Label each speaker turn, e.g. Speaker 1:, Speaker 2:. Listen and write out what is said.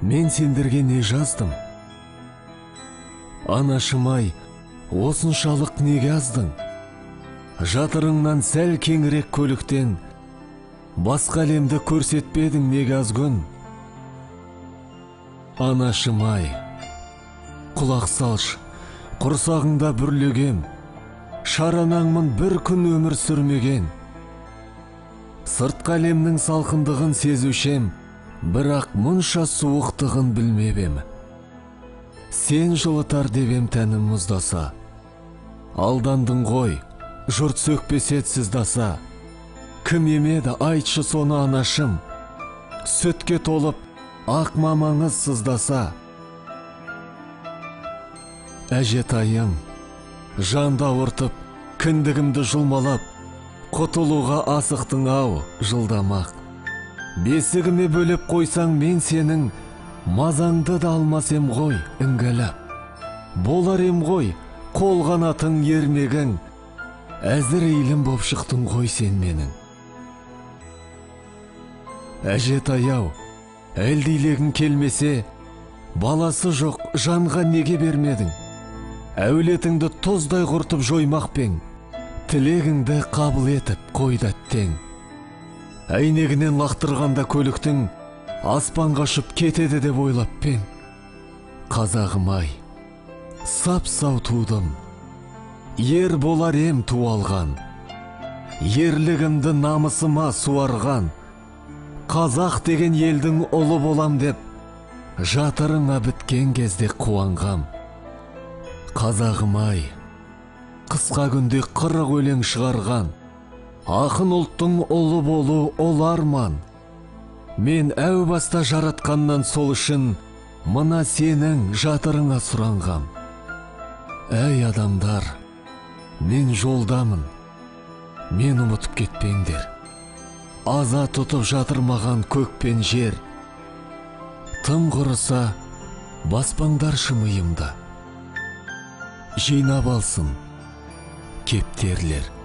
Speaker 1: Мен сендерге не жаздым? Анашым-ай, осыншалық неге аздың? Жатырыңнан сәл кеңірек көліктен басқа әлемді көрсетпедің неге аз күн? Анашым-ай, құлақ салшы, құрсағыңда бүрлегем, шаранаңмын бір күн өмір сүрмеген. Сыртқы әлемнің салқындығын сезушем, бірақ мұнша суықтығын білмеп ем. Сен жылытар деп ем тәнім мұздаса. Алдандың ғой, жұрт сөкпесе сыздаса. Кім емеді, айтшы соны анашым. Сүтке толып, ақ мамаңыз сыздаса. Әжетайым, жанды ауыртып, кіндігімді жұлмалап, құтылуға асықтың ау жылдамақ. Бесігіме бөліп қойсаң мен сенің мазаңды да алмас ем ғой іңгәлап. Болар ем ғой қол қанатың ермегің, әзірейілім боп шықтың ғой сен менің. Әжетай-ау, әлдилегің келмесе, баласы жоқ жанға неге бермедің? Әулетіңді тұздай құртып жоймақ пең, тілегіңді қабыл етіп қойды әттең. Әйнегінен лақтырғанда көліктің аспанға ұшып кетеді деп ойлап пең. Қазағым-ай, сап-сау тудым, ер болар ем туалған, ерлігімді намысыма суарған, қазақ деген елдің ұлы болам деп жатырыңа біткен кезде қуанғам. Қазағым-ай, қысқа күнде 40 өлең шығарған, ақын ұлттың ұлы болу ұлы арман. Мен әу баста жаратқаннан сол үшін мына сенің жатырыңа сұранғам. Әй адамдар, мен жолдамын, мен ұмытып кетпеңдер. Аза тұтып жатыр маған көк пен жер. Тым құрыса, баспаңдаршы миымды. Жинап алсын кептерлер.